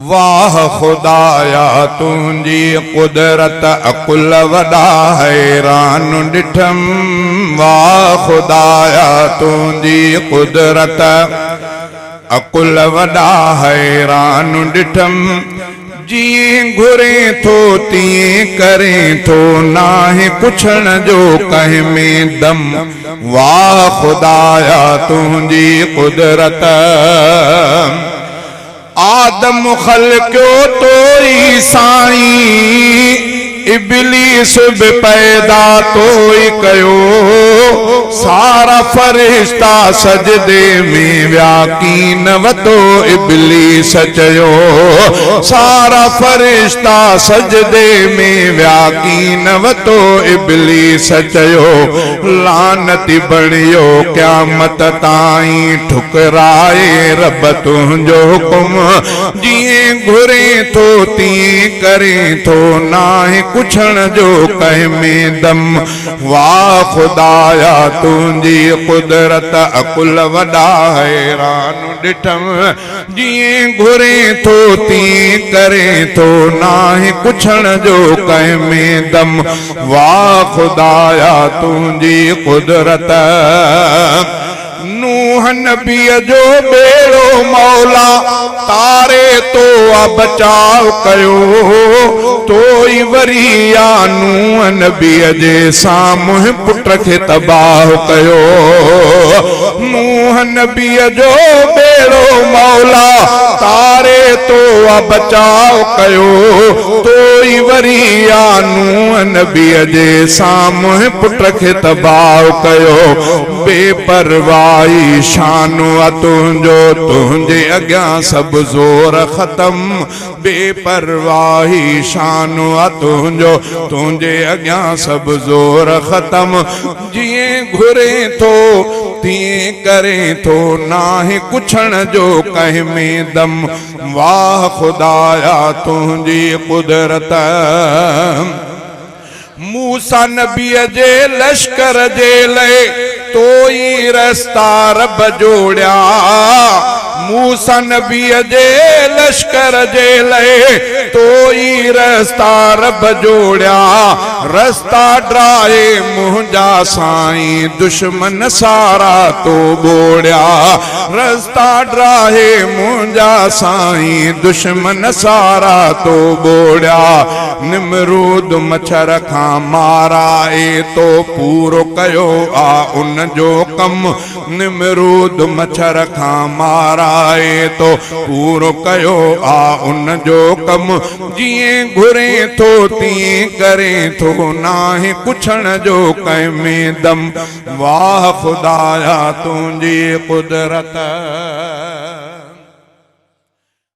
واهه خدايا تنهنجي قدرت عقل وڏا حيران ڏٺم واهه خدايا تنهنجي قدرت عقل وڏا حيران ڏٺم جيئن گهرين ٿو تيئن ڪرين ٿو ناهي پڇڻ جو ڪنهن ۾ دم واهه خدايا تنهنجي قدرت. آدم خلقيو تو ئي سائين، ابليس به پيدا تو ئي ڪيو، سارا فرشتا سجدي ۾ ويا ڪين وتو ابليس چيو، سارا فرشتا سجدي ۾ ويا ڪين وتو ابليس چيو، لعنتي بڻيو قيامت تائين ٺڪرائي رب تنهنجو حڪم جيئن گهرين ٿو تيئن ڪرين ٿو ناهي ڪڇڻ جو ڪنهن ۾ دم واھ خدايا تنهنجي قدرت عقل وڏا حيران ڏٺم جيئن گهرين ٿو تيئن ڪرين ٿو، ناهي ڪڇڻ جو ڪنهن ۾ دم، واھ خدايا تنهنجي قدرت. نوح نبيء جو ٻيڙو مولا تاري تو آ بچاء ڪيو، تو ئي وري آ نوح نبيء جي سامهون پٽ کي تباهه ڪيو. نوح نبيء جو ٻيڙو مولا تاري تو آ بچاء ڪيو، تو ئي وري آ نوح نبيء جي سامهون پٽ کي تباهه ڪيو. بي پرواهي شان آ تنهنجو، تنهنجي اڳيان سڀ زور ختم. بي پرواهي شان آ تنهنجو، تنهنجي اڳيان سڀ زور ختم. جيئن گهرين ٿو تيئن ڪرين ٿو، ناهي ڪڇڻ جو ڪنهن ۾ دم. واهه خدايا تنهنجي قدرت. موسيٰ نبيء جي لشڪر جي لئه تو ئي رستا رب جوڙيا. موسيٰ نبيء جي لشڪر جي لئه تو ئي رستا رب جوڙيا. رستا ڊاهي منهنجا سائين دشمن سارا تو ٻوڙيا. رستا ڊاهي منهنجا سائين دشمن سارا تو ٻوڙيا. نمرود مڇر کان مارائي تو پورو ڪيو آ ان جو ڪم. نمرود مڇر کان مارائي تو پورو ڪيو آ ان جو ڪم. جيئن گهرين ٿو تيئن ڪرين ٿو، ناهي ڪڇڻ جو ڪنهن ۾ دم. واهه خدايا تنهنجي قدرت.